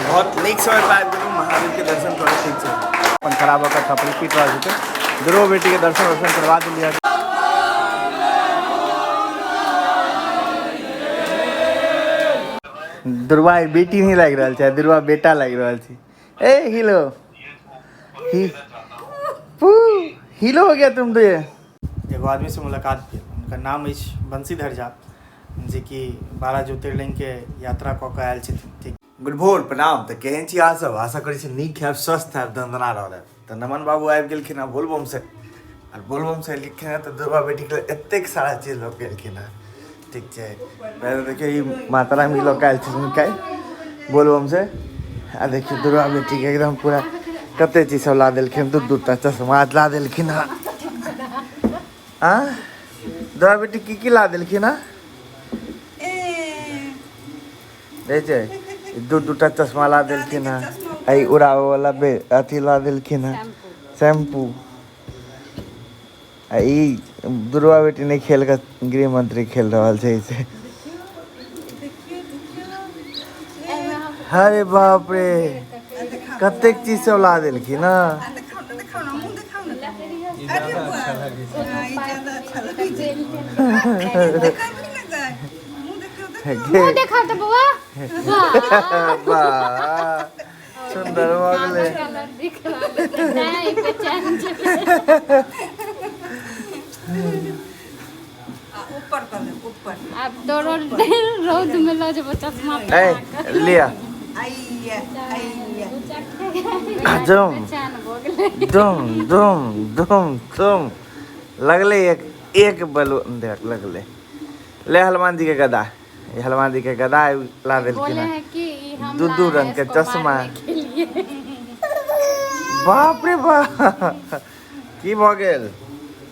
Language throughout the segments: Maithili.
बहुत नीक समय पर आबि गेलहुँ महादेव के दर्शन करै। ठीक छै, अपन खड़ा भऽ कऽ थपड़ी पीट रहल छथिन। दुर्गो बेटी के दर्शन वर्शन करवा देलियै। दुर्वा बेटी नहीं लागि रहल छै, दुर्वा बेटा लागि रहल छै। ए हिलो ही पू हिलो हो गया तुम तो। ये एगो आदमी से मुलाकात भेल, हुनकर नाम अछि बंशीधर झा, जेकि 12 ज्योतिर्लिंगके यात्रा कऽ कऽ आयल छथिन। ठीक, गुड भोर, प्रणाम। तऽ केहन छी अहाँ सब? आशा करै छी नीक हैब, स्वस्थ हैब, दनदना रहल हैब। तऽ नमन बाबू आबि गेलखिन हँ बोलबमसँ, आर बोलबमसँ एलखिन हँ तऽ दुर्गा बेटीके लेल एतेक सारा चीज लऽ कऽ एलखिन हँ। ठीक छै, पहिले देखियौ, ई माता रानी लऽ कऽ आयल छथिन काल्हि बोलबमसँ। आ देखियौ, दुर्गा बेटीके एकदम पूरा कते चीज सब ला देलखिन। दू दू टा चश्मा ला देलखिन हँ। आँ दुर्गा बेटी, की की ला देलखिन हँ? देखै छै, दू दू टा चश्मा ला देलखिन हँ, आ ई उड़ाबै वाला बे अथी ला देलखिन हँ, शैम्पू। आ ई दुर्गा बेटी नहि खेल कऽ गृह मंत्री खेल रहल छै से। अरे बाप रे, कतेक चीज सब ला देलखिन हँ। मुँह देखाउ तऽ बौआ। वाह, सुन्दर भऽ गेलै। कलर दिख रहल छै। नहि बेचैन छै। ऊपर कर ले, ऊपर। आब तोरो रौद में लऽ जेबो चश्मा ए पहिरा कऽ। लिअ। आइया आइया। दुम। बेचैन भऽ गेलै। दुम दुम दुम दुम लगले, एक एक बलून देख लगले। ले हनुमान जी के गदा, ये हनुमान जी के गदा ला देलखिन। बोले हँ हैं कि ई हम दू दू लाए रंग हैं के इसको चश्मा। मारने के लिए। बाप रे बाप, की भऽ गेल?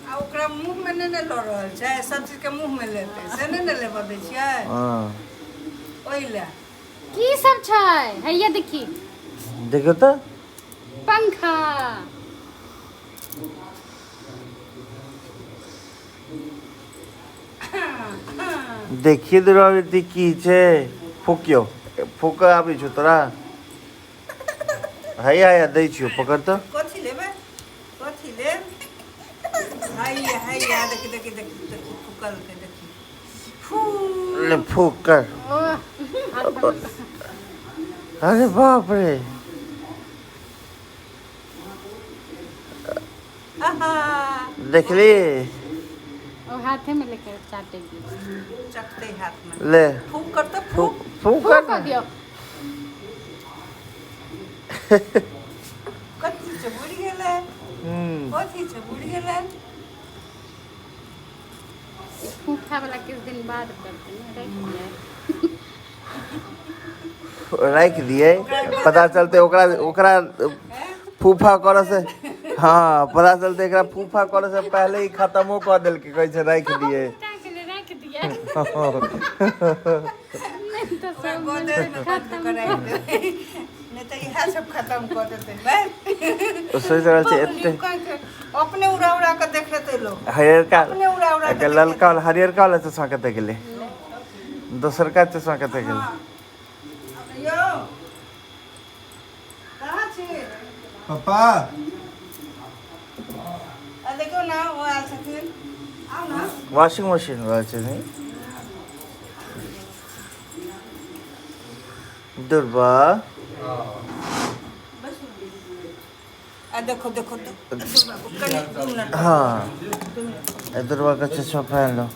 आ ओकरा मुँह में नहि ने लऽ रहल छै, सब चीज के मुँह में लेतै से नहि ने लेबऽ दै छियै। हँ। ओहि लए। की सब छै? हैया देखी। देखियौ तऽ। पंखा। देखिए दुर्गावती, की छै? फूकियो, फूक आबै छौ तोरा? हैया हैया दै छियौ, पकड़ तऽ। कथी लेबै? कथी लेब? हैया हैया, देखी देखी देखी देखी, फूकल के देखी। फू। ले, फूक कर। ओह, अरे बाप रे। आहा। देखली? ओ हाथे में लेकर चाटेगी। चटते हाथ में। ले। फूक कर तऽ। फूक। फूक। फूक फूक कर। कऽ दियौ। कथी छै? बुड़ि गेलै। कथी छै? बुड़ि गेलै। फूफा वाला किछु दिन बाद करते ने, राखि दियै। राखि दियै, पता चलते ओकरा ओकरा फूफा करऽ से। हाँ, पता चलते एकरा फूफा करऽ से पहले ही खत्मो कऽ देलकै। कहै छै राखि दियै। ताहि के लिए राखि दियै, नहि तऽ ओकरा सब गोदरेज में बंद कऽ राखि देबै, नहि तऽ इएह सब खत्म कऽ देतै भाइ। ओ सोचि रहल छै एते अपने उड़ा उड़ा कऽ देखेतै लोक। हरियरका। अपने उड़ा उड़ा कऽ। एकर ललका वाला, हरियरका वाला चश्मा कतऽ गेलै? दोसरका चश्मा कतऽ गेलै? यौ, कहाँ छी? पप्पा। आ देखियौ ने, ओ आयल छथिन, आउ ने। वॉशिंग मशीन रहल छै नहीं। दुर्बा। आ देखो देखो, कनि 2 मिनट। हाँ, ए दुर्बा का चश्मा पहन लो।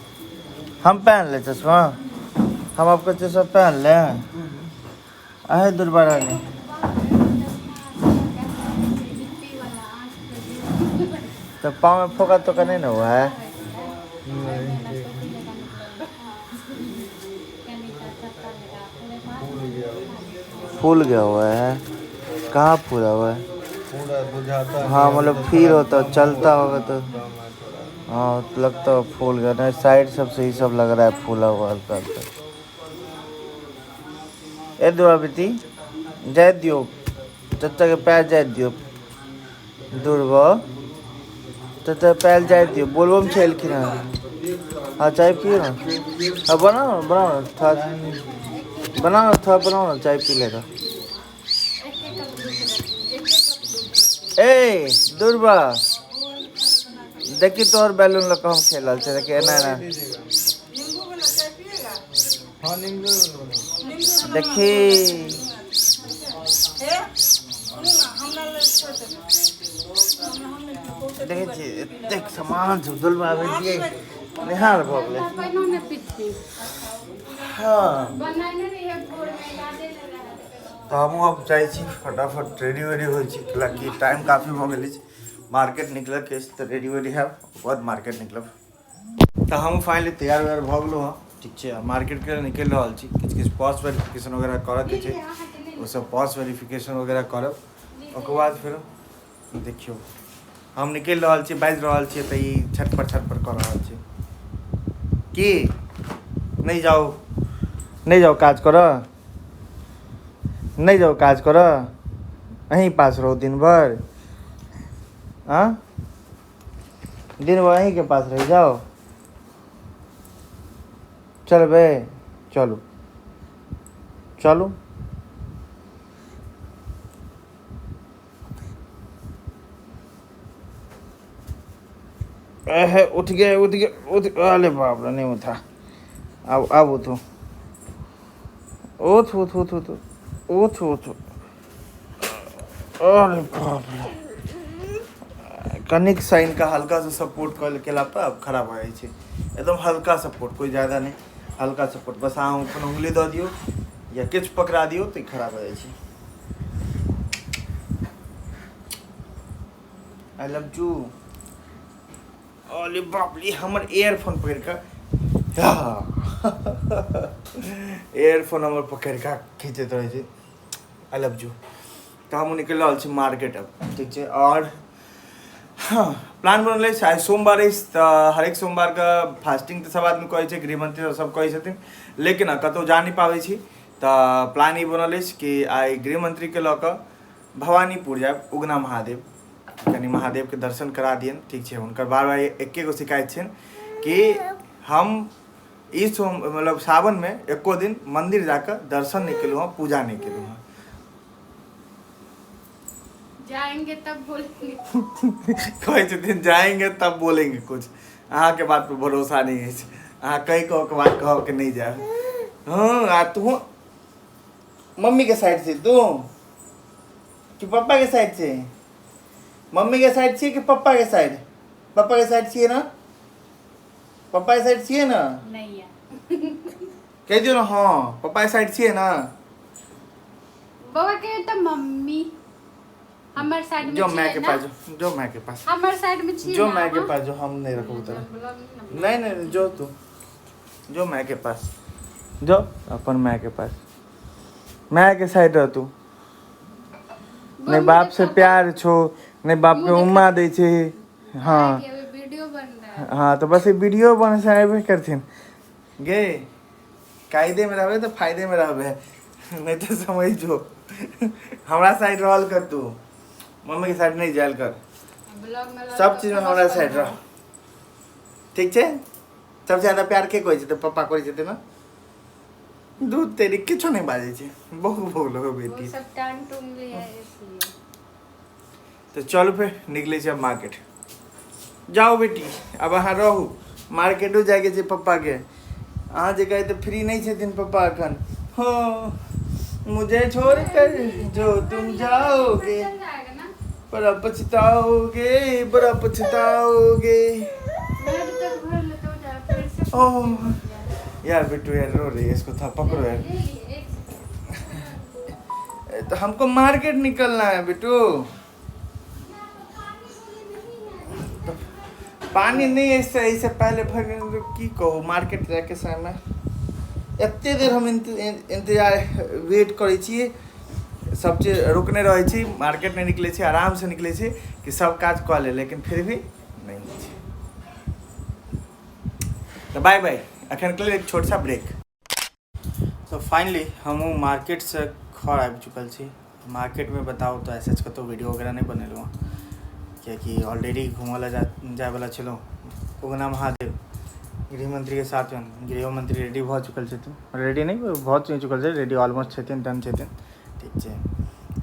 हम पहन ले चश्मा, हम आपका चश्मा पहन ले। अहे दुर्बा रानी, तो पाँव में फोका तो नहीं ना हुआ है? फूल गया हुआ है? कहाँ फूला हुआ है? पूरा बुझाता। हाँ, मतलब फिर होता, चलता होगा तो। हाँ, तो लगता है फूल गया। नहीं, साइड सब से ही सब लग रहा है फूला हुआ हल्का हल्का। ए दुआ बेटी, जाय दियो, चचा के पैर जाय दियो। दुर्बा, चचा के पैर जाय दियो। बोलबम छै एलखिन हँ। हाँ, चाय पियो ना। हाँ, बनाओ ना, बनाओ ना, थोड़ा बनाओ ना, थोड़ा बनाओ ना, चाय पी लेगा। ए दुर्बा देखी तोहर बैलून लऽ कऽ हम खेलल छै, देखी एना एना। नींबू वाला चाय पिएगा? हाँ, नींबू वाला बनाओ। देखी। हे सुनू ना, हमरा लेल छोड़ दे, हमरा हम नहि पीबौ। देखै छियै एतेक सामान सब दुर्बा भेजिए, निहाल भऽ गेलै। पानिओ नहि पीथिन। हाँ। बनैने रहियै भोरमे, यादे नहि रहै। तऽ हमहूँ आब जाइ छी, फटाफट रेडी वेडी होइ छी, कैलाकि टाइम काफी भऽ गेल अछि। मार्केट निकलऽके अछि तऽ रेडी वेडी हैब, ओकर बाद मार्केट निकलब। तऽ हमहूँ फाइनली तैयार उयार भऽ गेलहुँ हँ, ठीक छै। मार्केटके लेल निकलि रहल छी। किछु किछु पॉज वेरिफिकेशन वगैरह करऽके छै, ओसब पॉज वेरिफिकेशन वगैरह करब, ओकर बाद फेरो देखियौ। हम निकलि रहल छी, बाजि रहल छियै तऽ ई छटपट छटपट कऽ रहल छै। की नहि जाउ, नहि जाउ काज करऽ, नहि जाउ काज करऽ, अहीं पास रहू दिन भरि। आँ, दिन भरि अहीँके पास रहि जाउ। चलबै? चलू चलू। अहे, उठ गए, उठ गए, उठ। अरे बाप रे, नहीं उठा। अब अब उठो, उठ उठ उठ उठ उठ उठ। अरे बाप रे, कनिक सा इनका हल्का सा सपोर्ट कर केला पर अब खड़ा भऽ जाइ छै। एकदम हल्का सपोर्ट, कोइ ज्यादा नहि, हल्का सपोर्ट। बस अहाँ अपन उंगली दऽ दियौ या किछु पकड़ा दियौ तऽ ई खड़ा भऽ जाइ छै। I love you. अरे बाप रे, हमर एयरफोन पकड़ि कऽ, एयरफोन हमर पकड़ि कऽ खींचैत रहै छै। I love you. तऽ हमहूँ निकलि रहल छी मार्केट अब, ठीक छै। आओर हाँ, प्लान बनल अछि, आइ सोमवार अछि तऽ हरेक सोमवारके फास्टिंग तऽ सब आदमी करै छै, गृहमंत्री सब करै छथिन, लेकिन कतहु जा नहि पाबै छी। तऽ प्लान ई बनल अछि कि आइ गृहमंत्रीके लऽ कऽ भवानीपुर जायब, उगना महादेव, कनि महादेवके दर्शन करा दियनि, ठीक छै। हुनकर बार बार एके गो शिकायत छनि कि हम ई सोम मतलब सावनमे एको दिन मन्दिर जाकऽ दर्शन नहि केलहुँ हँ, पूजा नहि केलहुँ हँ। जाएंगे तब बोलेंगे। कहै छथिन जाएंगे तब बोलेंगे कुछ। अहाँके बात पर भरोसा नहि अछि। अहाँ कहि कऽ ओकर बाद कहब कि नहि जायब। हँ, आ तू मम्मी के साइड से तू कि पप्पा के साइड से? मम्मी के साइड छियै कि पप्पा के साइड? पप्पा के साइड छियै ने? पप्पा के साइड छियै ने? नहीं है। कहि दियौ ने, हँ, पप्पा के साइड छियै ने? बौआ के तऽ मम्मी हमर साइड में जो माय छियै के ना? पास जो, जो माय के पास। हमर साइड में छियै जो ना माय के अहाँ? पास जो, हम नहीं रखबो तोरा। ब्लॉग नहीं ना। नहीं नहीं, जो तू जो माय के पास जो, अपन माय के पास, माय के साइड रह तू। नहीं बाप से प्यार छो, नहीं बाप के उम्मा दै छै। हाँ। अभी वीडियो बन रहा है। हाँ, तो बस ये वीडियो बने से अयबे करथिन गे। कायदे में रहबे तऽ फायदे में रहबे, नहीं तो समझ जो हमरा साइड रहल कर तू, मम्मी के साइड नहीं जायल कर। ब्लॉग में सब चीज में हमरा साइड रह, ठीक छै? सबसे ज्यादा प्यार के कहै छै तऽ पप्पा करै छथिन ने। दूध तेरी किछो नहीं बाजै छै, बहुत भोग लगो वो बेटी। सब टांग टूंग लिया है इसलिए। तो चलू फिर निकले छी अब मार्केट। जाओ बेटी, अब अहाँ रहू, मार्केटो जाइके छै पप्पाके। अहाँ जे कहै तऽ फ्री नहीं छथिन पप्पा एखन। हाँ, मुझे छोड़ कर जो तुम जाओगे चल जाएगा ना। बड़ा पछताओगे, बड़ा पछताओगे। बेड तक भर लेते हो जाए फिर से। ओह यार, बिट्टू यार रो रही है, इसको था पकड़ो यार। एक तो हमको मार्केट निकलना है बिट्टू। तो पानी नहीं है, इससे इससे पहले भर तो की कहू। मार्केट जाके समय एते देर हम इंतजार वेट करै छियै, सब चीज रुकने रहै छी, मार्केट नहि निकलै छी, आरामसँ निकलै छी कि सब काज कऽ ले, लेकिन फिर भी नहि होइ छै। तऽ बाय बाय, एखन के लेल एक छोट सा ब्रेक। तो फाइनली हमहूँ मार्केटसँ घर आबि चुकल छी। मार्केटमे बताउ तऽ ऐसे कतहु वीडियो वगैरह नहि बनेलहुँ हँ, कियाकि ऑलरेडी घूमऽ लए जायवला छलहुँ उगना महादेव गृहमंत्रीके साथमे। गृहमंत्री रेडी भऽ चुकल छथिन, रेडी नहि भऽ चुकल छै, रेडी ऑलमोस्ट छथिन, डन छथिन, ठीक छै।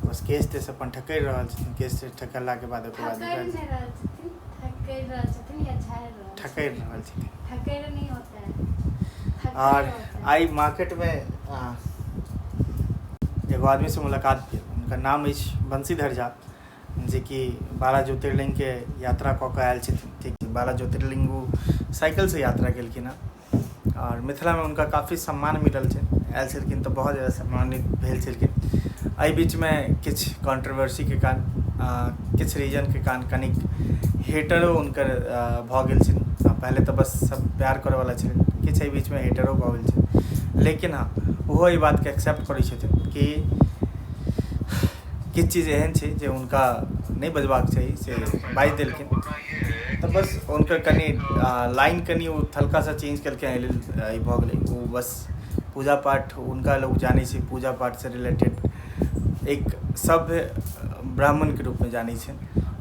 बस। बस केश तेश अपन ठकरि रहल छथिन। केश तेश ठकरलाके बाद ओकर बाद ठकरि नहि रहल छथिन, ठकरि रहल छथिन या झाड़ि रहल। ठकरि रहल छथिन। ठकरि नहीं होता है। और आइ मार्केटमे एगो आदमीसँ मुलाकात भेल, हुनकर नाम अछि बंशीधर झा, जेकि 12 ज्योतिर्लिङ्गके यात्रा कऽ कऽ आयल छथिन। ठीक छै, 12 ज्योतिर्लिङ्ग ओ साइकिलसँ यात्रा केलखिन हँ आओर मिथिलामे हुनका काफी सम्मान मिलल छै। आयल छलखिन तऽ बहुत ज्यादा सम्मानित भेल छलखिन। एहि बीचमे किछु कॉन्ट्रोवर्सीके कारण, किछु रीजनके कारण कनिक हेटरो हुनकर भऽ गेल छनि। पहिले तऽ बस सब प्यार करऽवला छलनि, किछु एहि बीचमे हेटरो भऽ गेल छै। लेकिन हँ, ओहो एहि बातके एक्सेप्ट करै छथिन कि किछु चीज एहन छै जे हुनका नहि बजबाक चाही, से बाजि देलखिन। तऽ बस हुनकर कनि लाइन कनि ओ हल्का सा चेंज केलखिन, एहि लेल ई भऽ गेलै। ओ बस पूजा पाठ हुनका लोक जानै छै, पूजा पाठसँ रिलेटेड एक सभ्य ब्राह्मणके रूपमे जानै छै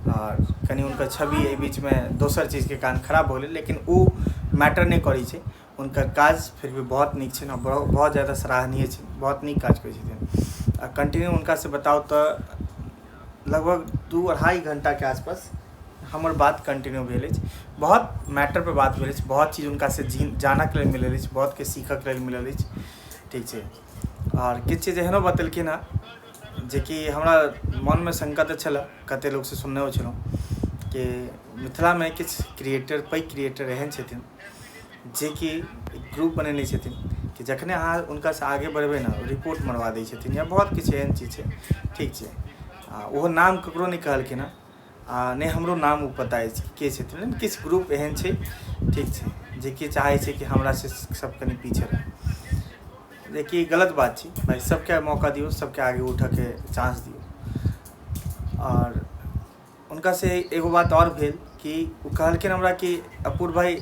आओर कनि हुनकर छवि एहि बीचमे दोसर चीजके कारण खराब भऽ गेलै, लेकिन ओ मैटर नहि करै छै। हुनकर काज फिर भी बहुत नीक छनि आओर बहुत ज्यादा सराहनीय छै, बहुत नीक काज करै छथिन। आ कंटिन्यू हुनकासँ बताउ तऽ लगभग 2-2.5 घण्टाके आसपास हमर बात कंटिन्यू भेल अछि। बहुत मैटरपर बात भेल अछि, बहुत चीज हुनकासँ जानऽके लेल मिलल अछि, बहुत किछु सीखऽके लेल मिलल अछि। ठीक छै, आओर किछु चीज एहनो बतेलखिन हँ जेकि हमरा मोनमे शङ्का तऽ छलए, कतेक लोकसँ सुननेहो छलहुँ कि मिथिलामे किछु क्रिएटर, पैघ क्रिएटर एहन छथिन जेकि ग्रुप बनेने छथिन कि जखने अहाँ हुनकासँ आगे बढ़बै ने, रिपोर्ट मरवा दै छथिन या बहुत किछु एहन चीज छै। ठीक छै, आ ओहो नाम ककरो नहि कहलखिन हँ आ नहि हमरो नाम ओ पता अछि के छथिन, लेकिन किछु ग्रुप एहन छै, ठीक छै, जेकि चाहै छै कि हमरासँ सब कनि पीछे रहै, जेकि गलत बात छै। भाइ, सबके मौका दियौ, सबके आगे उठऽके चांस दियौ। आओर हुनकासँ एगो बात आओर भेल कि ओ कहलखिन हमरा कि अपूर्व भाइ,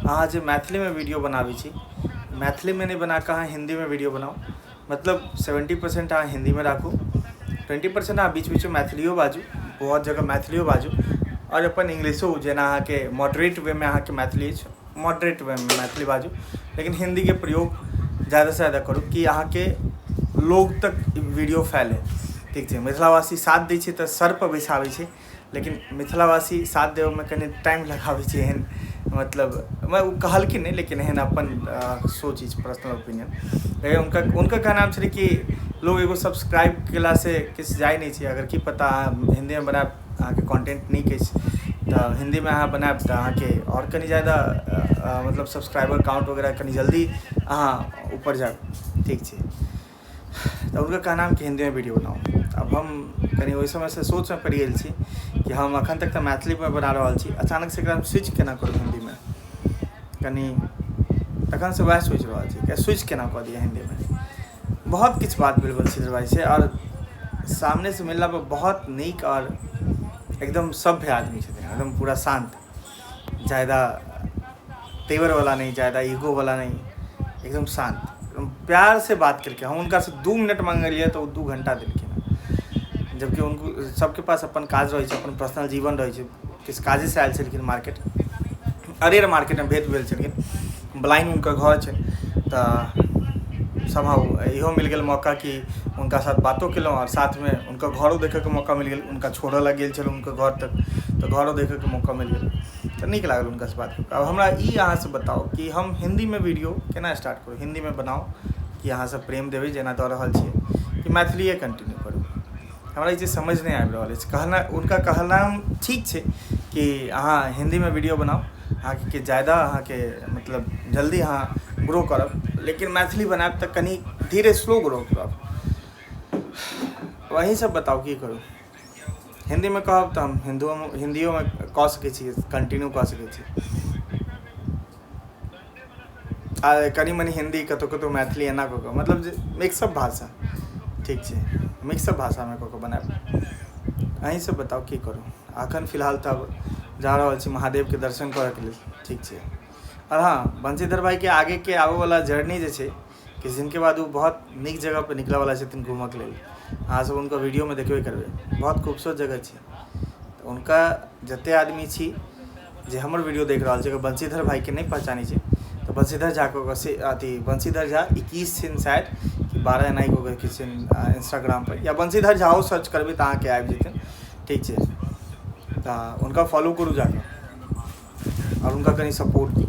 अहाँ जे मैथिलीमे वीडियो बनाबै छी, मैथिलीमे नहि बनाकऽ अहाँ हिन्दीमे वीडियो बनाउ। मतलब 70% अहाँ हिन्दीमे राखू, 20% अहाँ बीच बीचमे मैथिलियो बाजू, बहुत जगह मैथिलियो बाजू आओर अपन इंग्लिशो, जेना अहाँके मॉडरेट वेमे अहाँके मैथिली अछि, मॉडरेट वेमे मैथिली बाजू, लेकिन हिन्दीके प्रयोग ज्यादासँ ज्यादा करू कि अहाँके लोग तक वीडियो फैले। ठीक छै, मिथिलावासी साथ दै छै तऽ सरपर बैसाबै छै, लेकिन मिथिलावासी साथ देबऽमे कनि टाइम लगाबै छै। एहन मतलब ओ कहलखिन नहि, लेकिन एहन अपन सोच अछि, पर्सनल ओपिनियन। लेकिन हुनकर कहनाम छलै कि लोग एगो सब्सक्राइब केलासँ किछु जाइ नहि छै। अगर की पता अहाँ हिन्दीमे बनायब, अहाँके कॉन्टेंट नीक अछि तऽ हिन्दीमे अहाँ बनायब तऽ अहाँके आओर कनि ज्यादा मतलब सब्सक्राइबर काउंट वगैरह कनि जल्दी अहाँ ऊपर जायब। ठीक छै, तऽ हुनकर कहनाम कि हिन्दीमे वीडियो बनाउ। आब हम कनि ओहि समयसँ सोचमे पड़ि गेल छी कि हम एखन तक तऽ मैथिलीमे बना रहल छी, अचानक से एकरा हम स्विच केना करू हिन्दीमे। कनि तखनसँ वएह सोचि रहल छी कि स्विच केना कऽ दिअ हिन्दीमे। बहुत किछु बात भेल बंशीधर भाइसँ आओर सामनेसँ मिललापर बहुत नीक आओर एकदम सभ्य आदमी छथिन, एकदम पूरा शान्त, ज्यादा तेवरवला नहि, ज्यादा ईगोवला नहि, एकदम शान्त, एकदम प्यारसँ बात केलकै। हम हुनकासँ 2 मिनट मङ्गलियै तऽ ओ 2 घण्टा देलखिन, जबकि हुनको सबके पास अपन काज रहै छै, अपन पर्सनल जीवन रहै छै। किछु काजेसँ आयल छलखिन मार्केट, अरेर मार्केटमे भेँट भेल छलखिन, ब्लाइंग हुनकर घर छनि। तऽ समहाउ इहो मिल गेल मौका कि हुनका साथ बातो केलहुँ आओर साथमे हुनकर घरो देखैके मौका मिल गेल। हुनका छोड़ऽ लए गेल छलहुँ हुनकर घर तक, तऽ घरो देखैके मौका मिल गेल, तऽ नीक लागल हुनकासँ बात कऽ। आब हमरा ई अहाँसँ बताउ कि हम हिन्दीमे वीडियो केना स्टार्ट करू? हिन्दीमे बनाउ कि अहाँसभ प्रेम देबै जेना दऽ रहल छियै, कि मैथिलीए कंटिन्यू करू? हमरा ई चीज समझ नहि आबि रहल अछि। कहना हुनका कहना ठीक छै कि अहाँ हिन्दीमे वीडियो बनाउ, अहाँके किछु ज्यादा अहाँके मतलब जल्दी अहाँ ग्रो करब, लेकिन मैथिली बनायब तऽ कनि धीरे स्लो ग्रो करब। वही सब बताउ की करू? हिन्दीमे कहब तऽ हम हिन्दुओमे हिन्दियोमे कऽ सकै छी, कंटिन्यू कऽ सकै छी आ कनि मनि हिन्दी, कतहु कतहु मैथिली, एना कऽ कऽ मतलब जे मिक्सअप भाषा, ठीक छै, मिक्सअप भाषामे कऽ कऽ बनायब। अहीं सब बताउ की करू? अखन फिलहाल तऽ आब जा रहल छी महादेवके दर्शन करऽके लेल। ठीक छै, आओर हँ, बंशीधर भाइके आगेके आबयवला जर्नी जे छै, किछु दिनके बाद ओ बहुत नीक जगहपर निकलऽवला छथिन घूमऽके लेल। अहाँ सब हुनकर वीडियोमे देखबे करबै, बहुत खूबसूरत जगह छै। तऽ हुनका जते आदमी छी जे हमर वीडियो देख रहल छै, अगर बंशीधर भाइके नहि पहचानै छै तऽ बंशीधर झा कऽ से अथी बंशीधर झा 21 छिन शायद कि 12 एनाही कऽ के किछु इंस्टाग्राम पर या बंशीधर झाओ सर्च करबै तऽ अहाँके आबि जेतै। ठीक छै, तऽ हुनका फॉलो करू जाकऽ आओर हुनका कनि सपोर्ट दियौ,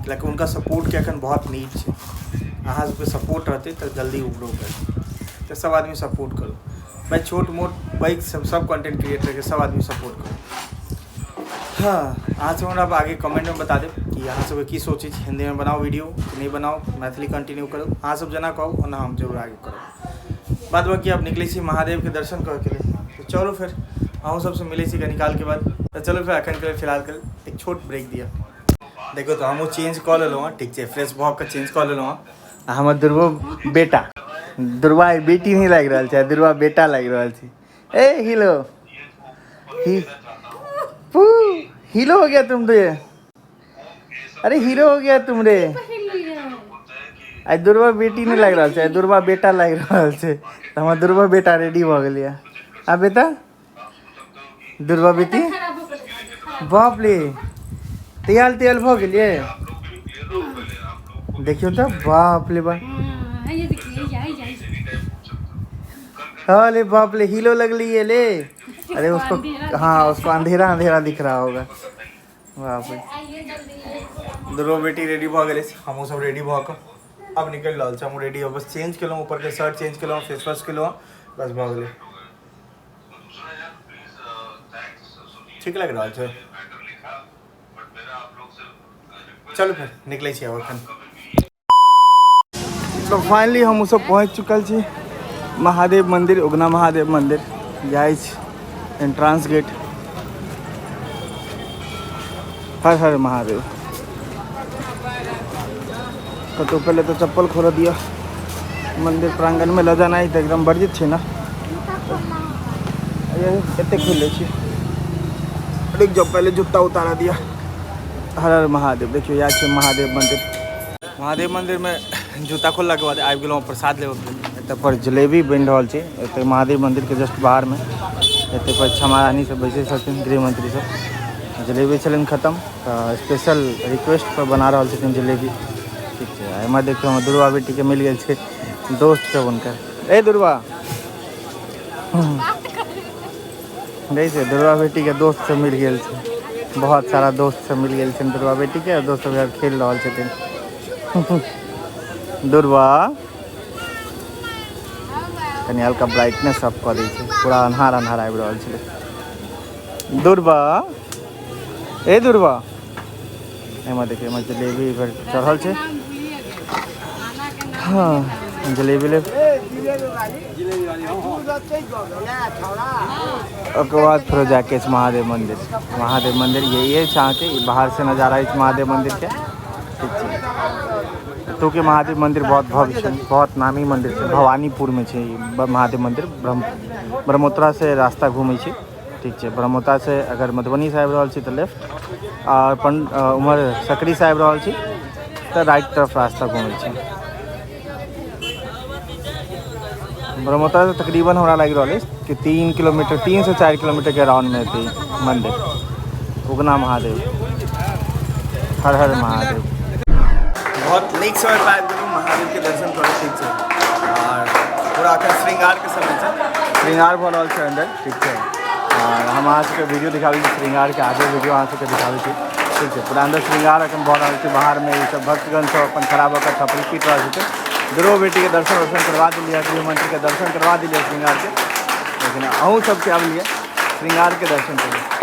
किएकि हुनका सपोर्टके एखन बहुत नीड छै। अहाँ सबके सपोर्ट रहतै तऽ जल्दी ओ ग्रो करतै। तऽ सब आदमी सपोर्ट करू भाइ, छोट मोट पैघ सब सब कंटेंट क्रिएटरके सब आदमी सपोर्ट करू। हँ, अहाँ सब हमरा आगे कमेंटमे बता देब कि अहाँ सबके की सोचै छी, हिन्दीमे बनाउ वीडियो कि नहि बनाउ, मैथिली कंटिन्यू करू। अहाँ सब जेना कहू ओना हम जरूर आगे करब। बाद बाकी आब निकलै छी महादेवके दर्शन करैके लेल। तऽ चलू फेर अहूँ सबसँ मिलै छी कनी कालके बाद। तऽ चलू फेर एखनके लेल फिलहालके लेल एक छोट ब्रेक दिअ। देखो तऽ हमहूँ चेंज कऽ लेलहुँ हँ। ठीक छै, फ्रेश भऽ कऽ चेंज कऽ लेलहुँ हँ। आ हमर दुर्बो बेटा, दुर्बा बेटी नहि लागि रहल छै, दुर्बा बेटा लागि रहल छै। ए हिलो ही पू, हीरो हो गया तुम तो ये। अरे हीरो हो गया तुम रे। आइ दुर्बा बेटी नहि लागि रहल छै, आइ दुर्बा बेटा लागि रहल छै। तऽ हमर दुर्बा बेटा रेडी भऽ गेलै। आ बेटा दुर्बा बेटी, बाप रे, तैयार तैयार भऽ गेलियै। देखियौ तऽ, बाप रे बाप, अरे बाप रे, हीलो लगली है ले। अरे उसको, हाँ उसको अंधेरा अंधेरा दिख रहा होगा। बाप रे, दुर्बा बेटी रेडी भऽ गेलै, हमहूँ सब रेडी भऽ कऽ अब निकलि रहल छी। हमहूँ रेडी हो, बस चेंज केलहुँ, ऊपरके शर्ट चेंज केलहुँ, फेस वॉश केलहुँ, बस भऽ गेलै। ठीक लागि रहल छै। चलू फेर निकलै छी आब एखन। तऽ फाइनली हम सब पहुँच चुकल छी महादेव मंदिर, उगना महादेव मंदिर। जाइ छी एंट्रांस गेट। हर हर महादेव। कतहु पहिले तऽ चप्पल खोलऽ दिअ, मंदिर प्रांगणमे लऽ जेनाइ तऽ एकदम वर्जित छै ने। एते खोलि लै छी, रुकि जाउ, पहिले जूता उतारऽ दिअ। हर हर महादेव। देखियौ, इएह छै महादेव मंदिर। महादेव मंदिरमे जूता खोललाके बाद आबि गेलहुँ प्रसाद लेबऽके लेल। एतऽ पर जलेबी बनि रहल छै, एतऽ महादेव मंदिरके जस्ट बाहरमे। एतऽ पर क्षमा रानी सब बैसै छथिन, गृहमंत्री सब। जलेबी छलनि खतम तऽ स्पेशल रिक्वेस्ट पर बना रहल छथिन जलेबी। ठीक छै, एम्हर देखियौ, हमर दुर्गा बेटीके मिल गेल छै दोस्त सब हुनकर। ए दुर्गा, देखै छै, दुर्गा बेटीके दोस्त सब मिल गेल छै। बहुत सारा दोस्त सब मिल गेल छनि दुर्गा बेटीके, आओर दोस्त सब खेल रहल छथिन। दुर्गा कनि हल्का ब्राइटनेस अप कऽ दै छै, पूरा अन्हार अन्हार आबि रहल छलै। दुर्गा, ए दुर्गा, एहिमे देखियौ, एहिमे जलेबी चढ़ल छै। हाँ, जलेबी लेब, ओकर बाद फेरो जाके अछि महादेव मंदिर। महादेव मंदिर यही अछि अहाँके, ई बाहर से नजारा अछि महादेव मंदिर के। ठीक छै, एतौके महादेव मंदिर बहुत भव्य छै, बहुत नामी मंदिर छै। भवानीपुर में छै ई महादेव मंदिर। ब्रह्मोत्तरा से रास्ता घूमै छै। ठीक छै, ब्रह्मोत्तरा से अगर मधुबनी से आबि रहल छी तऽ लेफ्ट, आ उम्हर सकरी से आबि रहल छी तऽ राइट तरफ रास्ता घूमै छै। ब्रह्मोत्तरा से तकरीबन हमरा लागि रहल अछि कि 3 किलोमीटर, 3 से 4 किलोमीटर के अराउंड में हेतै मंदिर उगना महादेव। हर हर महादेव। बहुत नीक समय पर आबि गेलहुँ महादेवके दर्शन करै। ठीक छै, आओर पूरा एखन श्रृंगारके समय छै, श्रृंगार भऽ रहल छै अन्दर। ठीक छै, आओर हम अहाँ सबके वीडियो दिखाबै छी श्रृंगारके, आगे वीडियो अहाँ सबके दिखाबै छी। ठीक छै, पूरा अन्दर श्रृंगार एखन भऽ रहल छै। बाहरमे ई सब भक्तगण सब अपन खड़ा भऽ कऽ थपड़ी पीट रहल छथिन। दुर्गो बेटीके दर्शन वर्शन करवा दिलियै, गृहमंत्रीके दर्शन करवा दिलियै श्रृंगारके, लेकिन अहूँ सबके आबि लिअ श्रृंगारके दर्शन करू।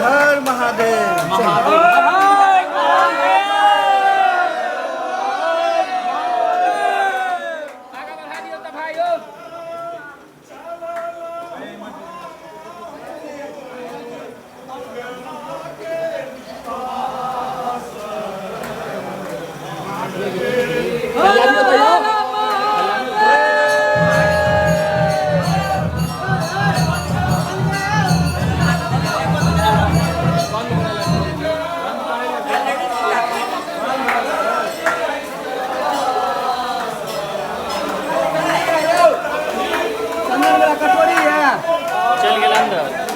हर महादेव। चल गेल अंदर।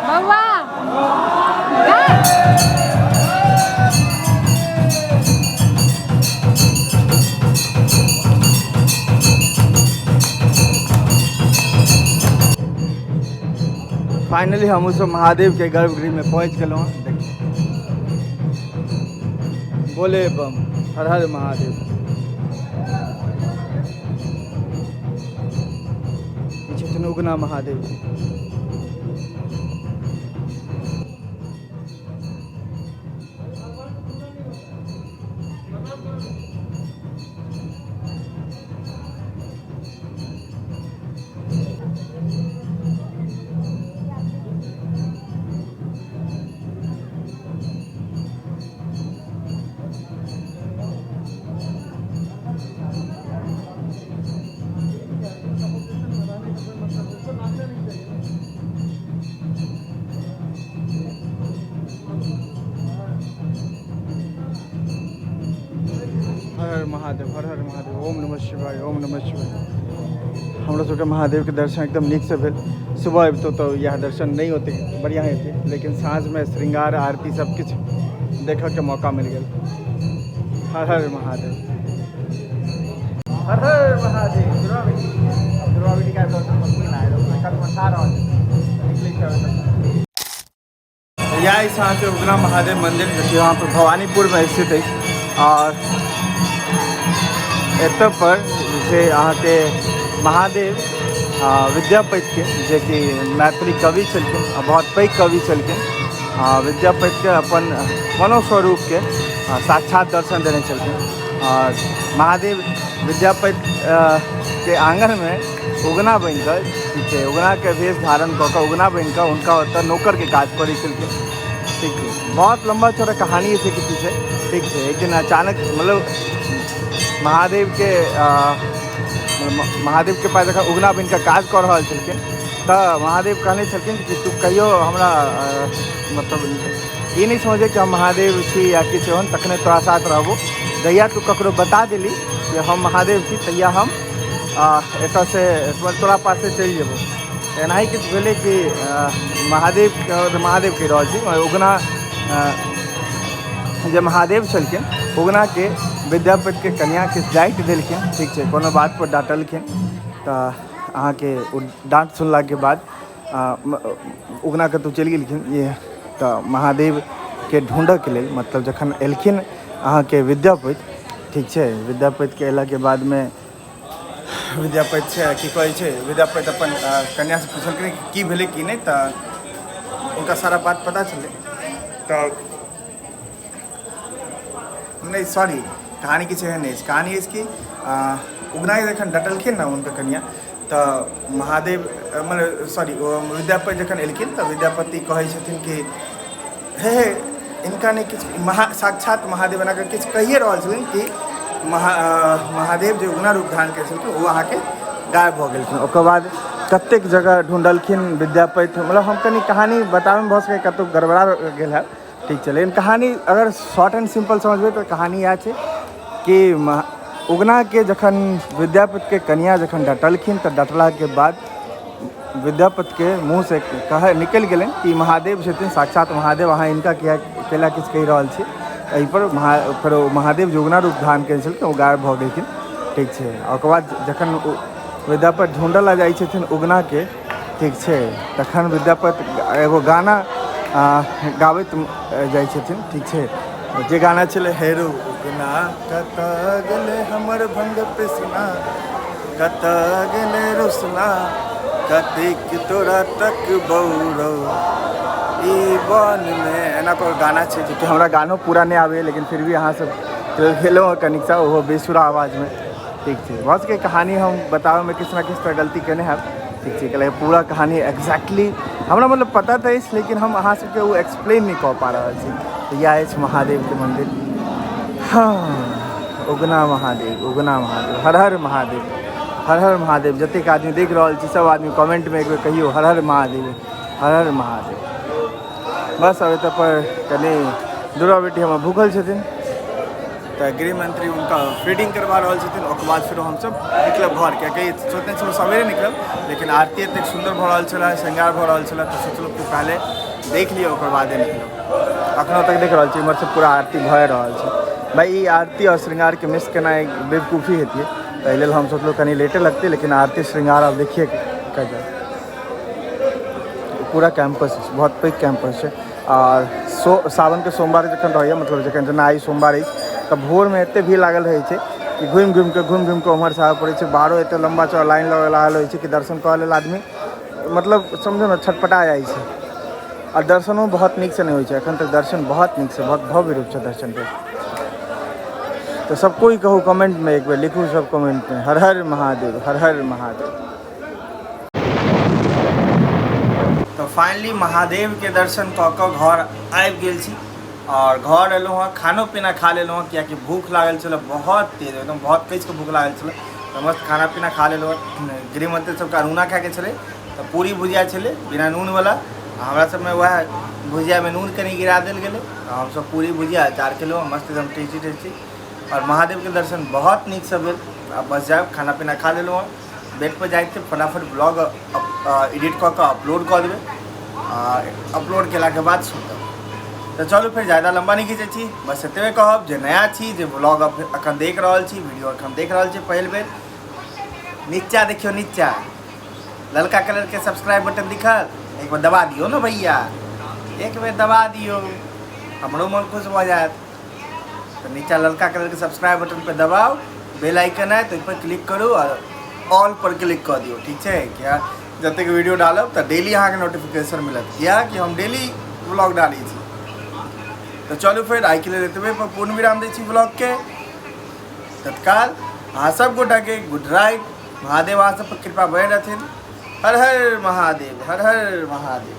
बौआ फाइनली हमहूँ सब महादेव के गर्भगृह में पहुँच गेलहुँ हँ। देखियौ, बोले बम, हर हर महादेव। ई छथिन उगना महादेव। हर हर महादेव, हर हर महादेव, ओम नमः शिवाय, ओम नमः शिवाय। हमरा सबके महादेवके दर्शन एकदम नीकसँ भेल। सुबह अबितहुँ तऽ इएह दर्शन नहि ओतेक बढ़िआँ हेतै, लेकिन साँझमे श्रृंगार आरती सब किछु देखऽके मौका मिल गेल। हर हर महादेव, हर हर महादेव। दुर्गा बेटी, अब दुर्गा बेटी के दर्शन कल रहल छै, निकलै छै। इएह अछि अहाँके उगना महादेव मंदिर, जो कि यहाँ पर भवानीपुरमे स्थित अछि। और एतऽ पर जे अहाँके महादेव विद्यापतिके, जेकि मैथिली कवि छलखिन आ बहुत पैघ कवि छलखिन, विद्यापतिके अपन मनोस्वरूपके साक्षात दर्शन देने छलखिन। और महादेव विद्यापति के आंगनमे उगना बनिकऽ, ठीक छै, उगनाके वेश धारण कऽ कऽ उगना बनिकऽ हुनका ओतऽ नौकरके काज करै छलखिन। ठीक छै, बहुत लम्बा चौड़ा कहानी छै कि पीछे। ठीक छै, एक दिन अचानक मतलब महादेवके महादेवके पास जखन उगना बनिकऽ काज कऽ रहल छलखिन तऽ महादेव कहने छलखिन कि तू कहियो हमरा मतलब ई नहि समझे कि हम महादेव छी या किछु एहन, तखने तोरा साथ रहबो। जहिया तू ककरो बता देली कि हम महादेव छी तहिया हम एतऽसँ तोरा पाससँ चलि जेबो। एनाही किछु भेलै कि महादेव महादेव कहि रहल छी, उगना जे महादेव छलखिन उगनाके विद्यापतिके कन्याके डाँटि देलखिन। ठीक छै, कोनो बातपर डाँटलखिन तऽ अहाँके ओ डाँट सुनलाके बाद उगना कतहु चलि गेलखिन। ये तऽ महादेवके ढूँढऽके लेल मतलब जखन एलखिन अहाँके विद्यापति, ठीक छै, विद्यापतिके अयलाके बादमे विद्यापति छै की कहै छै, विद्यापति अपन कन्यासँ पुछलखिन कि की भेलै की नहि, तऽ हुनका सारा बात पता चललै। तऽ नहि, सॉरी, कहानी किछु एहन नहि अछि। कहानी अछि कि उगना जखन डटलखिन ने हुनकर कन्या, तऽ महादेव मतलब सॉरी विद्यापति जखन एलखिन तऽ विद्यापति कहै छथिन कि हे हे इनका नहि किछु महा साक्षात महादेव एना कऽ किछु कहिए रहल छथिन कि महादेव जे उगना रूप धारण करै छलखिन ओ अहाँके गायब भऽ गेलखिन। ओकर बाद कतेक जगह ढूँढलखिन विद्यापति, मतलब हम कनि कहानी बताबैमे भऽ सकैए कतहु गड़बड़ा गेल हैत, ठीक छै, लेकिन कहानी अगर शॉर्ट एंड सिम्पल समझबै तऽ कहानी इएह छै कि उगनाके जखन विद्यापतिके कनिया जखन डटलखिन तऽ डटलाके बाद विद्यापतिके मुँहसँ कह निकलि गेलनि कि महादेव छथिन साक्षात महादेव, अहाँ हिनका किया केला किछु कहि रहल छी। एहिपर फेर ओ महादेव जे उगना रूप धारण कयने छलखिन ओ गायब भऽ गेलखिन। ठीक छै, ओकर बाद जखन विद्यापति ढूँढऽ लए जाइ छथिन उगनाके, ठीक छै, तखन विद्यापति एगो गाना गाबैत जाइ छथिन। ठीक छै, जे गाना छलै हेरो उगना कतऽ गेलै हमर भंग पिसना, कतऽ गेलै रोसना, कतेक तोरा तक बौरौ ई वनमे, एना कऽ गाना छै जेकि हमरा गानो पूरा नहि आबैए, लेकिन फिर भी अहाँ सब गेलहुँ हँ कनिक सा ओहो बेसुरा आवाजमे। ठीक छै, भऽ सकैए कहानी हम बताबैमे किछु ने किछु तऽ गलती केने हैब। ठीक छै, कैलाकि पूरा कहानी एक्जैक्टली हमरा मतलब पता तऽ अछि, लेकिन हम अहाँ सबके ओ एक्सप्लेन नहि कऽ पा रहल छी। तऽ इएह अछि महादेवके मन्दिर। हाँ, उगना महादेव, उगना महादेव, हर हर महादेव, हर हर महादेव। जतेक आदमी देख रहल छी सब आदमी कमेंटमे एक बेर कहियौ हर हर महादेव, हर हर महादेव। बस अब एतऽ पर कनि दुर्गा बेटी हमर भूखल छथिन तऽ गृहमंत्री हुनका फीडिंग करवा रहल छथिन। ओकर बाद फेर हमसब निकलब घर, कियाकि सोचने छलहुँ सवेरे निकलब, लेकिन आरती एतेक सुन्दर भऽ रहल छलै, श्रृंगार भऽ रहल छलै, तऽ सोचलहुँ कि पहिले देख लिअ ओकर बादे निकलब। अखनो तक देख रहल छी इम्हर से पूरा आरती भए रहल छै। भाई ई आरती और श्रृंगारके मिस केनाइ बेवकूफी हेतियै, एहि लेल हम सोचलहुँ कनि लेटे लगतै, लेकिन आरती श्रृंगार आब देखिए कऽ जाउ। पूरा कैंपस अछि, बहुत पैघ कैंपस छै। आओर सावनके सोमवार जखन रहैए, मतलब जखन जेना आइ सोमवार अछि, तऽ भोरमे एते भीड़ लागल रहै छै कि घुमि घुमिके घुमि घुमिके ओम्हरसँ आबऽ पड़ै छै। बाहरो एते लम्बा चौड़ा लाइन लागल रहै छै कि दर्शन करऽ लेल आदमी मतलब समझो ने छटपटा जाइ छै। आ दर्शनो बहुत नीकसँ नहि होइ छै एखन तक, दर्शन बहुत नीकसँ, बहुत भव्य रूपसँ दर्शन भेल। तऽ सब कोइ कहू कमेंटमे, एक बेर लिखू सब कमेंटमे, हर हर महादेव, हर हर महादेव। तऽ फाइनली महादेवके दर्शन कऽ कऽ घर आबि गेल छी। आओर घर एलहुँ हँ, खानो पीना खा लेलहुँ हँ, कियाकि भूख लागल छलै बहुत तेज, एकदम बहुत तेजके भूख लागल छलै। तऽ मस्त खाना पीना खा लेलहुँ हँ। गृहमंत्री सबके अनूना खायके छलै तऽ पूरी भुजिया छलै बिना नूनवला, हमरा सबमे वएह भुजियामे नून कनि गिरा देल गेलै, तऽ हमसब पूरी भुजिया अचार खेलहुँ, मस्त एकदम टेस्टी टेस्टी। आओर महादेवके दर्शन बहुत नीकसँ भेल। आब बस जायब, खाना पीना खा लेलहुँ हँ, बेडपर जाइ छी, फटाफट ब्लॉग एडिट कऽ कऽ अपलोड कऽ देबै, आ अपलोड केलाके बाद सुतब। तऽ चलू फेर ज्यादा लम्बा नहि खींचै छी, बस एतबे कहब जे नया छी, जे ब्लॉग अखन देख रहल छी, वीडियो अखन देख रहल छी पहिल बेर, नीचा देखियौ, नीचा ललका कलर के सब्सक्राइब बटन दिखल, एक बेर दबा दियौ ने भैया, एक बेर दबा दियौ, हमरो मन खुश भऽ जायत। तऽ नीचा ललका कलर के सब्सक्राइब बटन पर दबाउ, बेल आइकन आयत, ओहि पर क्लिक करू आओर ऑल पर क्लिक कऽ दियौ, ठीक छै? किया जतेक वीडियो डालब तऽ डेली अहाँके नोटिफिकेशन मिलत, किया कि हम डेली ब्लॉग डालै छी। तऽ चलू फेर आइके लेल एतबे पर पूर्ण विराम दै छी ब्लॉगके। तत्काल अहाँ सब गोटाके गुड नाइट, महादेव अहाँ सब पर कृपा बने रहथिन। हर हर महादेव, हर हर महादेव।